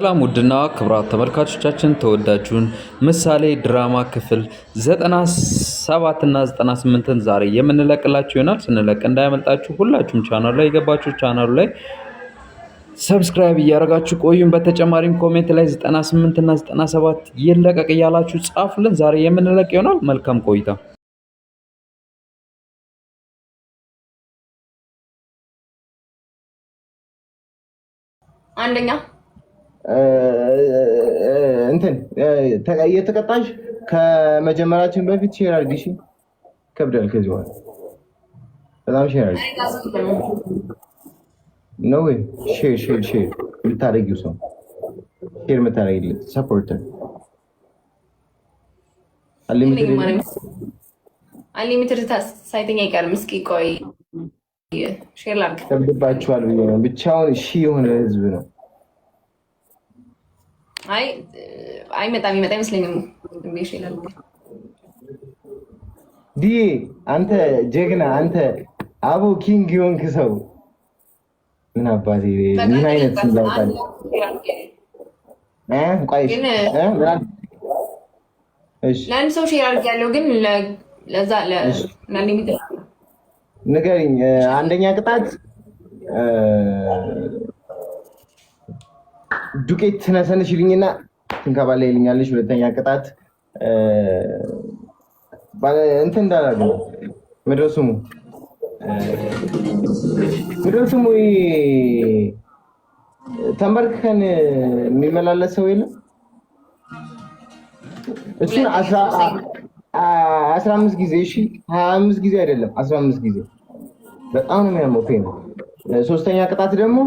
ሰላም ውድና ክብራት ተመልካቾቻችን፣ ተወዳጁን ምሳሌ ድራማ ክፍል 97 እና 98ን ዛሬ የምንለቅላችሁ ይሆናል። ስንለቅ እንዳያመልጣችሁ ሁላችሁም ቻናሉ ላይ የገባችሁ ቻናሉ ላይ subscribe እያደረጋችሁ ቆዩን። በተጨማሪም comment ላይ 98 እና 97 ይለቀቅ እያላችሁ ጻፉልን። ዛሬ የምንለቅ ይሆናል። መልካም ቆይታ። አንደኛ እንትን እየተቀጣሽ ከመጀመራችን በፊት share አድርጊ። እሺ፣ ከብዳል። ከዚህ በኋላ በጣም share አድርጊ ነው ወይ? Share, share, share የምታደርጊው ሰው፣ share የምታደርጊለት supporter። Unlimited ሳይተኛ አይቀርም። እስኪ ቆይ share ላድርግ። ከብድባችኋል ብዬ ነው። ብቻውን ሺ የሆነ ህዝብ ነው። አይ አይመጣም፣ ይመጣ አይመስለኝም። Share ላድርግ። ዲ አንተ ጀግና፣ አንተ አቦ king የሆንክ ሰው፣ ምን አባቴ ምን አይነት ስም ላውጣልህ? ቆይ። እሺ። ለአንድ ሰው share አድርጌያለሁ፣ ግን ለዛ ለ unlimited ንገሪኝ። አንደኛ ቅጣት ዱቄት ትነሰንሽልኝና ትንከባለ ይልኛለሽ። ሁለተኛ ቅጣት እንትን እንዳላሉ ምድረ ስሙ ምድረ ስሙ ተንበርክከን የሚመላለስ ሰው የለም። እሱን 15 ጊዜ፣ እሺ፣ 25 ጊዜ አይደለም፣ 15 ጊዜ። በጣም ነው የሚያመው። ሶስተኛ ቅጣት ደግሞ